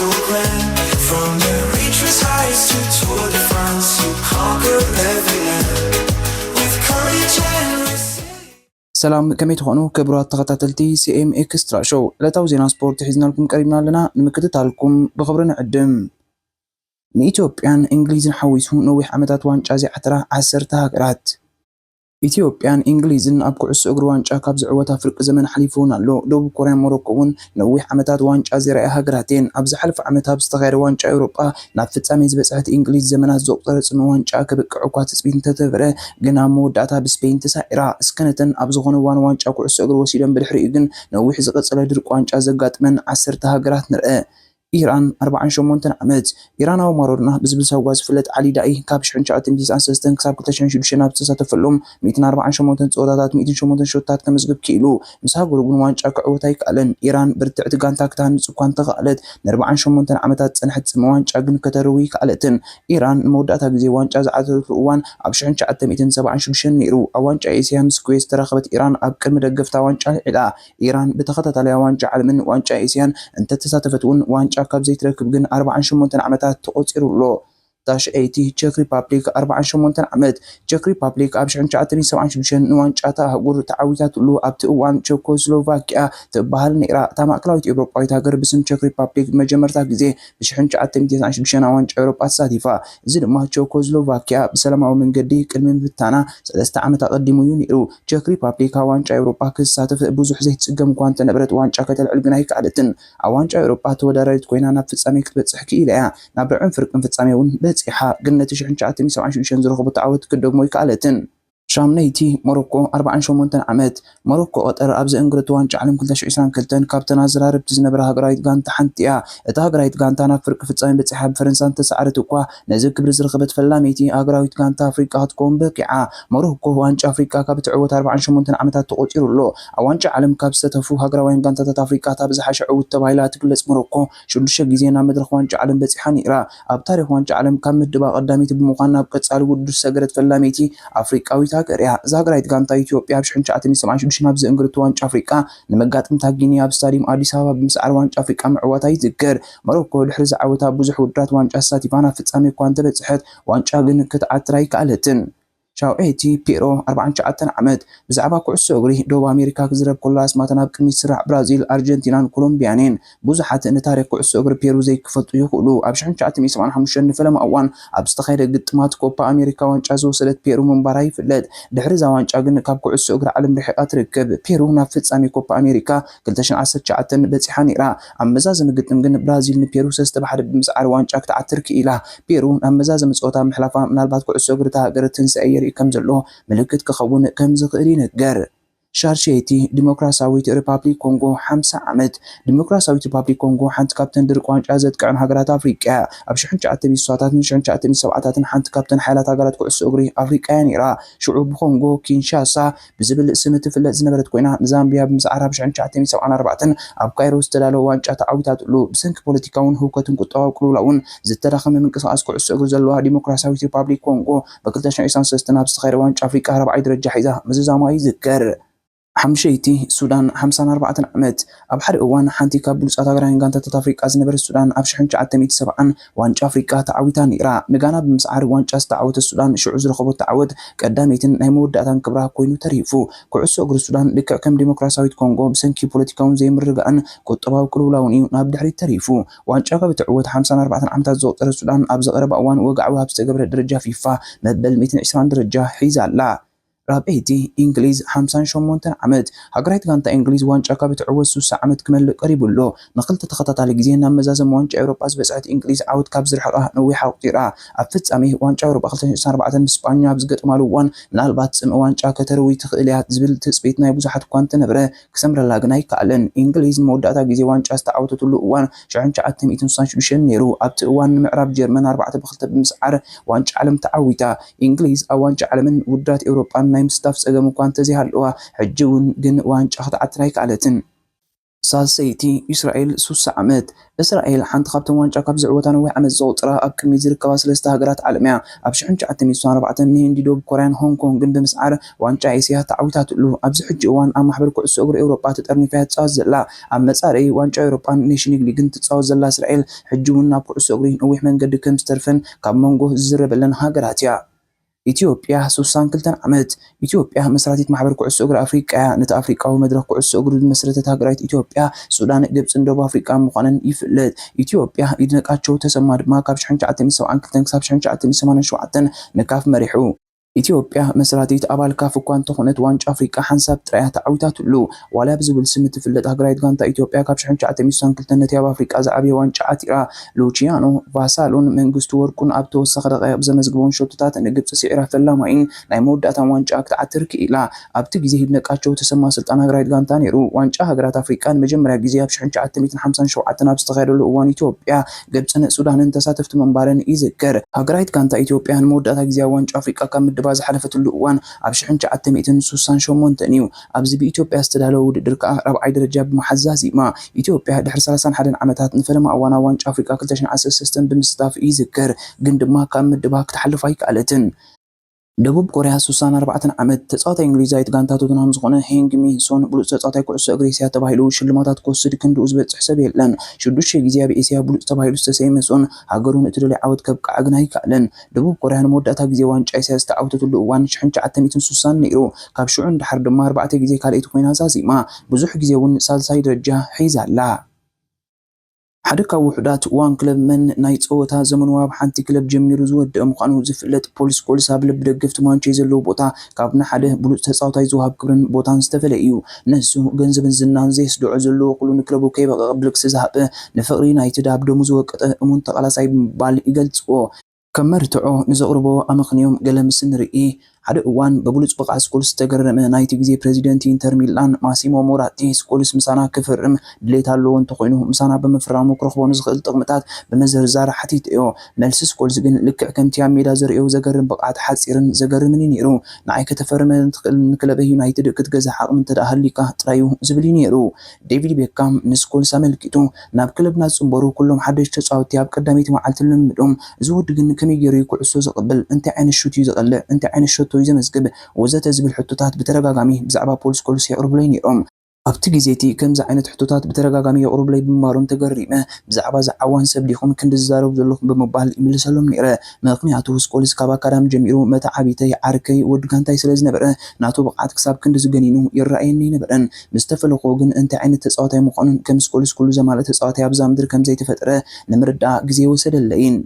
From the reaches highest to Tour de France, you conquer every land with courage and resilience. ሰላም፣ ከመይ ትኾኑ ክቡራት ተኸታተልቲ ሲ ኤም ኤክስትራ ሾው? ዕለታዊ ዜና ስፖርት ሒዝናልኩም ቀሪብና ኣለና። ንምክትታልኩም ብኽብሪ ንዕድም። ንኢትዮጵያን እንግሊዝን ሓዊሱ ነዊሕ ዓመታት ዋንጫ ዘይዓተራ ዓሰርተ ሃገራት። ኢትዮጵያን እንግሊዝን ኣብ ኩዕሶ እግሪ ዋንጫ ካብ ዝዕወታ ፍርቂ ዘመን ሓሊፉ እውን ኣሎ። ደቡብ ኮርያን ሞሮኮ እውን ነዊሕ ዓመታት ዋንጫ ዘይረኣያ ሃገራት እየን። ኣብ ዝሓለፈ ዓመት ኣብ ዝተኻየደ ዋንጫ ኤውሮጳ ናብ ፍጻሜ ዝበጽሐት እንግሊዝ፣ ዘመናት ዘቑጸረ ጽምኢ ዋንጫ ከብቅዕ እኳ ትጽቢት እንተተገበረ፣ ግን ኣብ መወዳእታ ብስፔን ተሳዒራ። እስከ ነተን ኣብ ዝኾነ እዋን ዋንጫ ኩዕሶ እግሪ ወሲደን ብድሕሪኡ ግን ነዊሕ ዝቐጸለ ድርቂ ዋንጫ ዘጋጥመን ዓሰርተ ሃገራት ንርአ። ኢራን ኣርብዓን ሸሞንተን ዓመት። ኢራናዊ ማራዶና ብዝብል ሳጓ ዝፍለጥ ዓሊ ዳኢ ካብ ሽሕን ትሽዓን ክሳብ ክልተ ሽሕን ሽዱሽተን ኣብ ዝተሳተፈሎም ሚእትን ኣርብዓን ሸሞንተን ጸወታታት ሚእትን ሸሞንተን ሸቶታት ከመዝግብ ክኢሉ፣ ምስ ሃገሩ ግን ዋንጫ ክዕወት ኣይከኣለን። ኢራን ብርትዕቲ ጋንታ ክትሃንጽ እኳ እንተኸኣለት፣ ንኣርብዓን ሸሞንተን ዓመታት ዝጸንሐት ጽምኢ ዋንጫ ግን ከተርዊ ኣይከኣለትን። ኢራን ንመወዳእታ ግዜ ዋንጫ ዝዓተረትሉ እዋን ኣብ ሽሕን ትሽዓተ ሚእትን ሰብዓን ሽዱሽተን ነይሩ። ኣብ ዋንጫ ኤስያ ምስ ኩዌት ዝተራኸበት ኢራን ኣብ ቅድሚ ደገፍታ ዋንጫ ልዒላ። ኢራን ብተኸታታሊ ኣብ ዋንጫ ዓለምን ዋንጫ ኤስያን እንተተሳተፈት እውን ዋንጫ ካብ ዘይትረክብ ግን ኣርብዓን ሸሞንተን ዓመታት ተቖጺሩ ኣሎ። ታሽዐይቲ ቸክ ሪፓብሊክ ኣርብዓን ሸሞንተን ዓመት። ቸክ ሪፓብሊክ ኣብ ሽሕን ትሽዓተ ሚእትን ሰብዓን ሽዱሽተን ንዋንጫ እታ ኣህጉር ተዓዊታትሉ ኣብቲ እዋን ቸኮስሎቫኪያ ትበሃል ነይራ። እታ ማእከላዊት ኤውሮጳዊት ሃገር ብስም ቸክ ሪፓብሊክ ንመጀመርታ ግዜ ብ ሽሕን ትሽዓተ ሚእትን ተስዓን ሽዱሽተን ኣብ ዋንጫ ኤውሮጳ ተሳቲፋ። እዚ ድማ ቸኮስሎቫኪያ ብሰላማዊ መንገዲ ቅድሚ ምብታና ሰለስተ ዓመት ኣቐዲሙ እዩ ነይሩ። ቸክ ሪፓብሊክ ኣብ ዋንጫ ኤውሮጳ ክትሳተፍ ብዙሕ ዘይትጽገም እኳ እንተነበረት፣ ዋንጫ ከተልዕል ግን ኣይከኣለትን። ኣብ ዋንጫ ኤውሮጳ ተወዳዳሪት ኮይና ናብ ፍጻሜ ክትበጽሕ ክኢላ እያ። ናብ ርብዕን ፍርቅን ፍጻሜ እውን በጺሓ። ግን ነቲ ሽሕን ትሽዓተ ሚእትን ሰብዓን ሽዱሽተን ዝረኸበቶ ዓወት ክትደግሞ ኣይከኣለትን። ሻምነይቲ ሞሮኮ ኣርብዓን ሸሞንተን ዓመት። ሞሮኮ ቀጠር ኣብ ዘእንግደቶ ዋንጫ ዓለም ክልተ ሽሕን ዕስራን ክልተን ካብተን ኣዘራረብቲ ዝነበራ ሃገራዊት ጋንታ ሓንቲ እያ። እታ ሃገራዊት ጋንታ ናብ ፍርቂ ፍጻሜ በጺሓ ብፈረንሳ እንተሰዓረት እኳ፣ ነዚ ክብሪ ዝረኸበት ፈላመይቲ ሃገራዊት ጋንታ ኣፍሪቃ ክትከውን በቂዓ። ሞሮኮ ዋንጫ ኣፍሪቃ ካብ እትዕወት ኣርብዓን ሸሞንተን ዓመታት ተቖጺሩ ኣሎ። ኣብ ዋንጫ ዓለም ካብ ዝሳተፉ ሃገራውያን ጋንታታት ኣፍሪቃ እታ ብዝሓሸ ዕውት ተባሂላ እትግለጽ ሞሮኮ፣ ሽዱሽተ ግዜ ናብ መድረኽ ዋንጫ ዓለም በጺሓ ነይራ። ኣብ ታሪኽ ዋንጫ ዓለም ካብ ምድባ ቀዳመይቲ ብምዃን ናብ ቀጻሊ ውድድር ዝሰገረት ፈላመይቲ ኣፍሪቃዊት ሃገር እያ። እዛ ሃገራዊት ጋንታ ኢትዮጵያ ኣብ ሽሕን ትሽዓተ ሚእትን ሰብዓን ሽዱሽተን ኣብ ዘእንግደቶ ዋንጫ ኣፍሪቃ ንመጋጥምታ ጊኒ ኣብ ስታዲየም ኣዲስ ኣበባ ብምስዓር ዋንጫ ኣፍሪቃ ምዕዋታ ይዝከር። ሞሮኮ ድሕሪ ዝዓወታ ብዙሕ ውድድራት ዋንጫ ተሳቲፋ ናብ ፍጻሜ እኳ እንተበጽሐት፣ ዋንጫ ግን ክትዓትር ኣይከኣለትን። ሻውዔቲ ፒሮ ኣርብዓን ትሽዓተን ዓመት። ብዛዕባ ኩዕሶ እግሪ ደቡብ ኣሜሪካ ክዝረብ ከሎ፣ ኣስማተን ኣብ ቅድሚት ስራሕ ብራዚል፣ ኣርጀንቲናን ኮሎምቢያን እየን። ብዙሓት ንታሪኽ ኩዕሶ እግሪ ፔሩ ዘይክፈልጡ ይኽእሉ። ኣብ ሽሕን ትሽዓተ ሚእትን ሰብዓን ሓሙሽተን ንፈለማ እዋን ኣብ ዝተኻየደ ግጥማት ኮፓ ኣሜሪካ ዋንጫ ዝወሰደት ፔሩ ምንባራ ይፍለጥ። ድሕሪ እዛ ዋንጫ ግን ካብ ኩዕሶ እግሪ ዓለም ርሒቓ ትርከብ። ፔሩ ናብ ፍጻሜ ኮፓ ኣሜሪካ ክልተ ሽሕን ዓሰርተ ትሽዓተን በጺሓ ነይራ። ኣብ መዛዘሚ ግጥም ግን ብራዚል ንፔሩ ሰለስተ ብሓደ ብምስዓር ዋንጫ ክትዓትር ክኢላ። ፔሩ ናብ መዛዘሚ ጸወታ ምሕላፋ ምናልባት ኩዕሶ እግሪ እታ ሃገር ትንሳኤ የርኢ ከም ዘሎ ምልክት ክኸውን ከም ዝኽእል ይንገር። ሻርሸይቲ ዲሞክራሲያዊት ሪፓብሊክ ኮንጎ ሓምሳ ዓመት። ዲሞክራሲያዊት ሪፓብሊክ ኮንጎ ሓንቲ ካብተን ድርቂ ዋንጫ ዘጥቅዐን ሃገራት ኣፍሪቃ እያ። ኣብ ሽሕን ትሽዓተ ሚእትን ስሳታትን ሽሕን ትሽዓተ ሚእትን ሰብዓታትን ሓንቲ ካብተን ሓያላት ሃገራት ኩዕሶ እግሪ ኣፍሪቃ እያ ነይራ። ሽዑ ብኮንጎ ኪንሻሳ ብዝብል ስም ትፍለጥ ዝነበረት ኮይና፣ ንዛምቢያ ብምስዓር ኣብ ሽሕን ትሽዓተ ሚእትን ሰብዓን ኣርባዕተን ኣብ ካይሮ ዝተዳለወ ዋንጫ ተዓዊታትሉ። ብሰንኪ ፖለቲካውን ህውከትን ቁጠባዊ ቅልውላውን ዝተዳኸመ ምንቅስቓስ ኩዕሶ እግሪ ዘለዋ ዲሞክራሲያዊት ሪፓብሊክ ኮንጎ፣ ብ ክልተ ሽሕን ዕስራን ሰለስተን ኣብ ዝተኻየደ ዋንጫ ኣፍሪቃ ራብዓይ ደረጃ ሒዛ ምዝዛማ ይዝከር። ሓምሸይቲ ሱዳን ሓምሳን ኣርባዕተን ዓመት። ኣብ ሓደ እዋን ሓንቲ ካብ ብሉጻት ሃገራውያን ጋንታታት ኣፍሪቃ ዝነበረት ሱዳን፣ ኣብ ሽሕን ትሽዓተ ሚእትን ሰብዓን ዋንጫ ኣፍሪቃ ተዓዊታ ነይራ። ንጋና ብምስዓር ዋንጫ ዝተዓወተት ሱዳን፣ ሽዑ ዝረኸበቶ ዓወት ቀዳመይትን ናይ መወዳእታን ክብራ ኮይኑ ተሪፉ። ኩዕሶ እግሪ ሱዳን፣ ልክዕ ከም ዲሞክራሲያዊት ኮንጎ፣ ብሰንኪ ፖለቲካውን ዘይምርግጋእን ቁጠባዊ ቅልውላውን እዩ ናብ ድሕሪት ተሪፉ። ዋንጫ ካብ እትዕወት ሓምሳን ኣርባዕተን ዓመታት ዘቑጸረት ሱዳን፣ ኣብዚ ቀረባ እዋን ወግዓዊ ኣብ ዝተገብረ ደረጃ ፊፋ መበል ሚእትን ዕስራን ደረጃ ሒዛ ኣላ። ራብዐይቲ እንግሊዝ ሓምሳን ሸሞንተን ዓመት። ሃገራዊት ጋንታ እንግሊዝ ዋንጫ ካብ እትዕወት ሱሳ ዓመት ክመልእ ቀሪቡ ኣሎ። ንኽልተ ተኸታታሊ ግዜ ናብ መዛዘሚ ዋንጫ ኤውሮጳ ዝበጽሐት እንግሊዝ፣ ዓወት ካብ ዝርሕቓ ነዊሕ ኣቑጺራ። ኣብ ፍጻሜ ዋንጫ ኤውሮጳ ክልተ ሽሕን ዕስራን ኣርባዕተን ምስ ስጳኛ ኣብ ዝገጠማሉ እዋን፣ ምናልባት ጽምኢ ዋንጫ ከተርዊ ትኽእል እያ ዝብል ትጽቢት ናይ ብዙሓት እኳ እንተነበረ፣ ክሰምረላ ግን ኣይከኣለን። እንግሊዝ ንመወዳእታ ግዜ ዋንጫ ዝተዓወተትሉ እዋን ሽሕን ትሽዓተ ሚእትን ስሳን ሽዱሽተን ነይሩ። ኣብቲ እዋን ንምዕራብ ጀርመን ኣርባዕተ ብክልተ ብምስዓር ዋንጫ ዓለም ተዓዊታ። እንግሊዝ ኣብ ዋንጫ ዓለምን ውድድራት ኤውሮጳን ናይ ምስታፍ ጸገም እኳ እንተዘይሃለዋ፣ ሕጂ እውን ግን ዋንጫ ክትዓትር ኣይከኣለትን። ሳልሰይቲ፣ እስራኤል ሱሳ ዓመት። እስራኤል ሓንቲ ካብተን ዋንጫ ካብ ዝዕወታ ነዊሕ ዓመት ዘቑጽራ ኣብ ቅድሚት ዝርከባ ሰለስተ ሃገራት ዓለም እያ። ኣብ ሽሕን ትሽዓተ ሚእትን ስሳን ኣርባዕተን ንህንዲ፣ ደቡብ ኮርያን ሆንግ ኮንግን ብምስዓር ዋንጫ ኤስያ ተዓዊታትሉ። ኣብዚ ሕጂ እዋን ኣብ ማሕበር ኩዕሶ እግሪ ኤውሮጳ ተጠርኒፋ እያ ትጻወት ዘላ። ኣብ መጻረዪ ዋንጫ ኤውሮጳን ኔሽንስ ሊግን ትጻወት ዘላ እስራኤል፣ ሕጂ እውን ናብ ኩዕሶ እግሪ ነዊሕ መንገዲ ከም ዝተርፈን ካብ መንጎ ዝዝረበለን ሃገራት እያ። ኢትዮጵያ ሱሳን ክልተን ዓመት። ኢትዮጵያ መስራቲት ማሕበር ኩዕሶ እግሪ ኣፍሪቃ እያ። ነቲ ኣፍሪቃዊ መድረኽ ኩዕሶ እግሪ ዝመስረተት ሃገራዊት ኢትዮጵያ፣ ሱዳን፣ ግብጽን ደቡብ ኣፍሪቃን ምዃነን ይፍለጥ። ኢትዮጵያ፣ ይድነቃቸው ተሰማ ድማ ካብ ሽሕን ትሽዓተ ሚእትን ሰብዓን ክልተን ክሳብ ሽሕን ትሽዓተ ሚእትን ሰማንያን ሸውዓተን ንካፍ መሪሑ። ኢትዮጵያ መስራቲት ኣባል ካፍ እኳ እንተኾነት፣ ዋንጫ ኣፍሪቃ ሓንሳብ ጥራይ እያ ተዓዊታትሉ። ዋልያ ብዝብል ስም እትፍለጥ ሃገራዊት ጋንታ ኢትዮጵያ ካብ ሽሕን ትሽዓተ ሚእትን ስሳን ክልተን ነቲ ኣብ ኣፍሪቃ ዝዓበየ ዋንጫ ዓቲራ። ሉቺያኖ ቫሳሎን መንግስቱ ወርቁን ኣብ ተወሳኺ ደቂቕ ብዘመዝግቦም ሸቶታት ንግብጺ ስዒራ ፈላማይን ናይ መወዳእታን ዋንጫ ክትዓትር ክኢላ። ኣብቲ ግዜ ይድነቃቸው ተሰማ ስልጣን ሃገራዊት ጋንታ ነይሩ። ዋንጫ ሃገራት ኣፍሪቃ ንመጀመርያ ግዜ ኣብ ሽሕን ትሽዓተ ሚእትን ሓምሳን ሸውዓተን ኣብ ዝተኻየደሉ እዋን ኢትዮጵያ፣ ግብጽን ሱዳንን ተሳተፍቲ ምንባረን ይዝከር። ሃገራዊት ጋንታ ኢትዮጵያ ንመወዳእታ ግዜ ኣብ ዋንጫ ኣፍሪቃ ካብ ምድባ ዝሓለፈትሉ እዋን ኣብ ሽሕን ትሽዓተ ሚእትን ስሳን ሸሞንተን እዩ። ኣብዚ ብኢትዮጵያ ዝተዳለወ ውድድር ከኣ ራብዓይ ደረጃ ብምሓዝ ዛዚማ። ኢትዮጵያ ድሕሪ ሰላሳን ሓደን ዓመታት ንፈለማ እዋን ኣብ ዋንጫ ኣፍሪቃ ክልተ ሽሕን ዓሰርተ ሰለስተን ብምስታፍ ይዝከር፣ ግን ድማ ካብ ምድባ ክትሓልፍ ኣይከኣለትን። ደቡብ ኮርያ ሱሳን ኣርባዕተን ዓመት። ተጻዋታይ እንግሊዛዊት ጋንታ ቶተንሃም ዝኾነ ሄንግ ሚን ሶን ብሉጽ ተጻዋታይ ኩዕሶ እግሪ እስያ ተባሂሉ ሽልማታት ክወስድ ክንድኡ ዝበጽሕ ሰብ የለን። ሽዱሽተ ግዜ ኣብ ኤስያ ብሉጽ ተባሂሉ ዝተሰየመ ሶን፣ ሃገሩ ንእትደልዮ ዓወት ከብቅዓ ግን ኣይከኣለን። ደቡብ ኮርያ ንመወዳእታ ግዜ ዋንጫ እስያ ዝተዓወተትሉ እዋን ሽሕን ትሽዓተ ሚእትን ስሳን ነይሩ። ካብ ሽዑ ንደሓር ድማ ኣርባዕተ ግዜ ካልኣይቲ ኮይና ዛዚማ። ብዙሕ ግዜ እውን ሳልሳይ ደረጃ ሒዛ ኣላ። ሓደ ካብ ውሑዳት ዋን ክለብ መን ናይ ጸወታ ዘመኑ ኣብ ሓንቲ ክለብ ጀሚሩ ዝወደአ ምዃኑ ዝፍለጥ ፖል ስኮልስ፣ ኣብ ልቢ ደገፍቲ ማንቸ ዘለዎ ቦታ ካብ ንሓደ ብሉጽ ተጻዋታይ ዝወሃብ ክብርን ቦታን ዝተፈለየ እዩ። ንሱ ገንዘብን ዝናን ዘየስድዖ፣ ዘለዎ ኩሉ ንክለቡ ከይበቐቐ ብልግሲ ዝሃበ፣ ንፍቕሪ ዩናይትድ ኣብ ደሙ ዝወቀጠ እሙን ተቓላሳይ ብምባል ይገልጽዎ። ከም መርትዖ ንዘቕርቦ ኣመኽንዮም ገለ ምስ ንርኢ፣ ሓደ እዋን ብብሉጽ ብቕዓት ስኮልስ ዝተገረመ ናይቲ ግዜ ፕረዚደንት ኢንተር ሚላን ማሲሞ ሞራቲ፣ ስኮልስ ምሳና ክፈርም ድሌት ኣለዎ እንተኾይኑ፣ ምሳና ብምፍራሙ ክረኽቦ ንዝኽእል ጥቕምታት ብምዝርዛር ሓቲተዮ። መልሲ ስኮልስ ግን ልክዕ ከምቲ ኣብ ሜዳ ዘርእዮ ዘገርም ብቕዓት ሓጺርን ዘገርምን እዩ ነይሩ። ንዓይ ከተፈርመ ትኽእል፣ ንክለበይ ዩናይትድ ክትገዝእ ዓቕሚ እንተ ደኣ ሃልዩካ ጥራይ እዩ ዝብል እዩ ነይሩ። ዴቪድ ቤካም ንስኮልስ ኣመልኪቱ፣ ናብ ክለብና ዝጽንበሩ ኩሎም ሓደሽቲ ተጻወትቲ ኣብ ቀዳመይቲ መዓልቲ ልምምዶም፣ እዚ ወዲ ግን ከመይ ገይሩ እዩ ኩዕሶ ዝቕብል? እንታይ ዓይነት ሹት እዩ ዘቕልዕ? እንታይ ዓይነት ሸቶ እዩ ዘመዝግብ? ወዘተ ዝብል ሕቶታት ብተደጋጋሚ ብዛዕባ ፖል ስኮልስ የቕርቡለይ ነይሮም። ኣብቲ ግዜ እቲ ከምዚ ዓይነት ሕቶታት ብተደጋጋሚ የቕርቡለይ ብምንባሮም ተገሪመ፣ ብዛዕባ እዚ ዓዋን ሰብ ዲኹም ክንዲ ዝዛረቡ ዘለኹም ብምባል ይምልሰሎም ነይረ። ምኽንያቱ ስኮልስ ካብ ኣካዳሚ ጀሚሩ መተዓቢተይ፣ ዓርከይ፣ ወዲ ጋንታይ ስለ ዝነበረ፣ ናቱ ብቕዓት ክሳብ ክንድዚ ገኒኑ ይረኣየኒ ኣይነበረን። ምስ ተፈለኹዎ ግን እንታይ ዓይነት ተጻዋታይ ምዃኑን ከም ስኮልስ ኩሉ ዘማልእ ተጻዋታይ ኣብዛ ምድሪ ከም ዘይተፈጥረ ንምርዳእ ግዜ ወሰደለይን።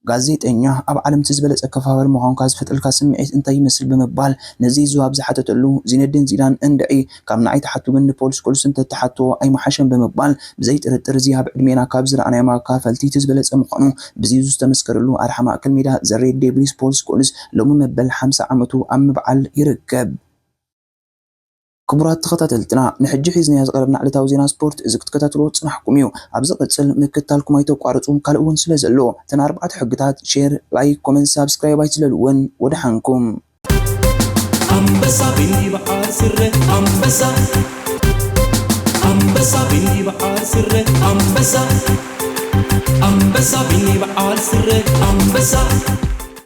ጋዜጠኛ፣ ኣብ ዓለም እቲ ዝበለጸ ኣከፋፋሪ ምዃንካ ዝፈጥረልካ ስምዒት እንታይ ይመስል ብምባል ንዚዙ ኣብ ዝሓተተሉ፣ ዚነዲን ዚዳን እንድዒ ካብ ንዓይ ትሓቱ ግን ንፖል ስኮልስ እንተትሓትዎ ኣይምሓሸን ብምባል፣ ብዘይ ጥርጥር እዚ ኣብ ዕድሜና ካብ ዝረኣናዮም ኣካፈልቲ እቲ ዝበለጸ ምዃኑ ብዚዙ ዝተመስከረሉ ኣርሓ ማእከል ሜዳ ዘ ሬድ ዴቪልስ ፖል ስኮልስ ሎሚ መበል ሓምሳ ዓመቱ ኣብ ምብዓል ይርከብ። ክቡራት ተኸታተልትና፣ ንሕጂ ሒዝናዮ ዝቐረብና ዕለታዊ ዜና ስፖርት እዚ ክትከታተልዎ ዝጸናሕኩም እዩ። ኣብ ዝቕጽል ምክትታልኩም ኣይተቋርጹ፣ ካልእ እውን ስለ ዘሎ። እተን ኣርባዕተ ሕግታት፣ ሼር፣ ላይክ፣ ኮመንት፣ ሳብስክራይብ ኣይትዝለልወን። ወደሓንኩም። ኣንበሳ ቢኒ በዓል ስረ ኣንበሳ፣ ኣንበሳ ቢኒ በዓል ስረ ኣንበሳ፣ ኣንበሳ ቢኒ በዓል ስረ ኣንበሳ።